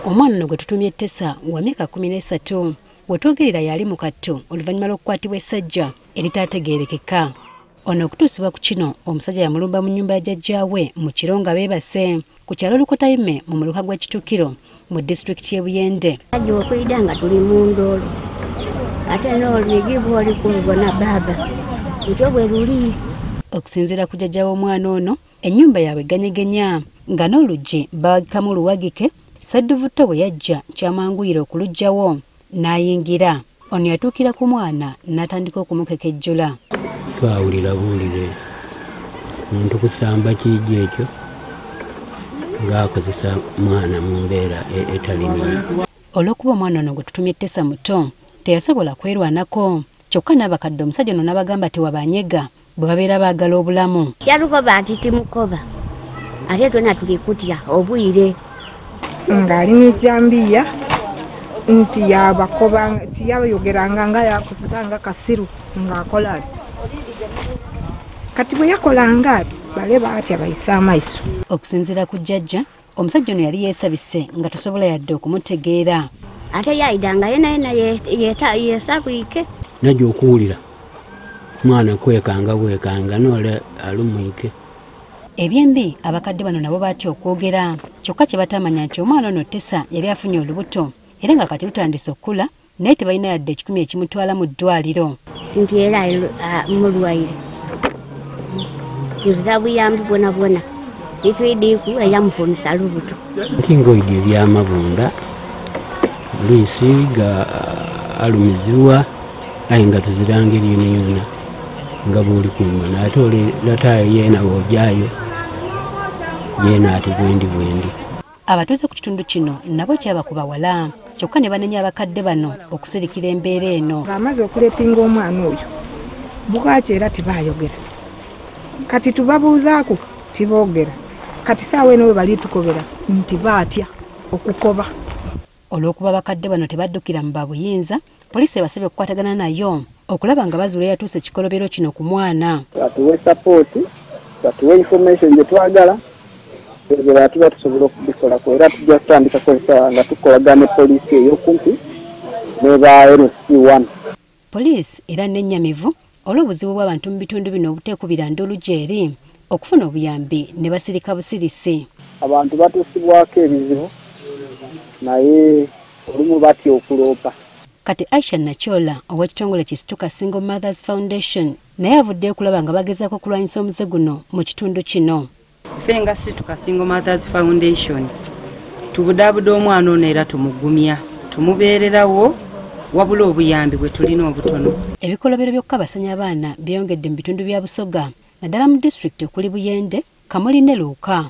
Omwana ono gwe tutumye Tesa wa myaka 13 wetwogerera yali mu katto oluvannyuma lw'okukwatibwa essajja eritaategeerekeka. Ono okutuusibwa ku kino omusajja yamulumba mu nnyumba ya jjajjaawe mu kiro nga beebase ku kyalo Lukotayime mu muluka gw'e Kitukiro mu disitulikiti y'e Buyende. Ajja okuyida nga tuli mu ndoolo ate n'olwigi bw'oli kulubona baaba lutyo bwe luli. Okusinziira ku jjajja w'omwana ono, ennyumba yaabwe ganyegenya nga n'oluggi bawagikamu oluwagike. Ssedduvutto bwe yajja kyamwanguyira okuluggyawo n'ayingira. Ono yatuukira ku mwana n'atandika okumukekejjula. Twawulira buwulire muntu kusamba kijja ekyo ng'akozesa mwana mu mbeera etali nnungi. Olw'okuba omwana ono gwe tutumye Tesa muto teyasobola kwerwanako, kyokka n'abakadde omusajja ono n'abagamba tewabanyega bwe babeera baagala obulamu. Yalukoba nti timukoba ate twena tuli kutya obwire. Ng'ali n'ejjambiya nti yabakoba tiyayogeranga nga yakozesanga kasiru ng'akola ati. Kati bwe yakolanga ati bale baatya bayise amaiso. Okusinziira ku jjajja, omusajja ono yali yeesabise nga tosobola yadde okumutegeera. Ate yayidanga yena yena yeesabwike. Najja okuwulira mwana kwekanga bwekanga n'ole alumwike. Ebyembi abakadde bano nabo baatya okwogera, kyokka kye batamanya nti omwana ono Tesa yali afunye olubuto era nga kati lutandise okukula naye tebalina yadde 1,000 ekimutwala mu ddwaliro. Nti era mulwaire tuzira buyambi bwona bwona titwidiku eyamufunisa lubuto. Nti ng'oyidi ebyamabunda luisi ga alumizibwa aye nga tuzira ngeri yona nga bw'oli kumbona ate oli latayo yeena bw'ojjayo yeena ati bwendi bwendi. Abatuuze ku kitundu kino nabo kyabakuba wala kyokka ne banenya abakadde bano okusirikira embeera eno. Ng'amaze okulepinga omwana oyo bwaki era tibaayogera, kati tubabuuzaako tiboogera, kati saawa eno we bali tukobera nti baatya okukoba. Olw'okuba abakadde bano tebaddukira mu babuyinza, poliisi ebasabye okukwatagana nayo okulaba nga bazuula eyatuusa ekikolobero kino ku mwana. Batuwe sapooti, batuwe information gye twagala, ebyo tuba tusobola okubikolako era tujja kutandika kozesa nga tukolagana ne poliisi ey'okumpi ne ba LC1. Poliisi era nennyamivu olw'obuzibu bw'abantu mu bitundu bino obuteekubira nduulu gy'eri okufuna obuyambi ne basirika busirisi. Abantu batuusibwako ebizibu naye olumu batya okuloopa. Kati Aisha Nachola ow'ekitongole Kisituka Single Mothers Foundation naye avuddeyo okulaba nga bagezaako okulwanyisa omuze guno mu kitundu kino. Ffe nga Situka Single Mothers Foundation tubudaabuda omwana ono era tumugumya, tumubeererawo wabula obuyambi bwe tulina obutono. Ebikolobero by'okukabasanya abaana byeyongedde mu bitundu bya Busoga naddala mu disitulikiti okuli Buyende, Kamuli ne Luuka.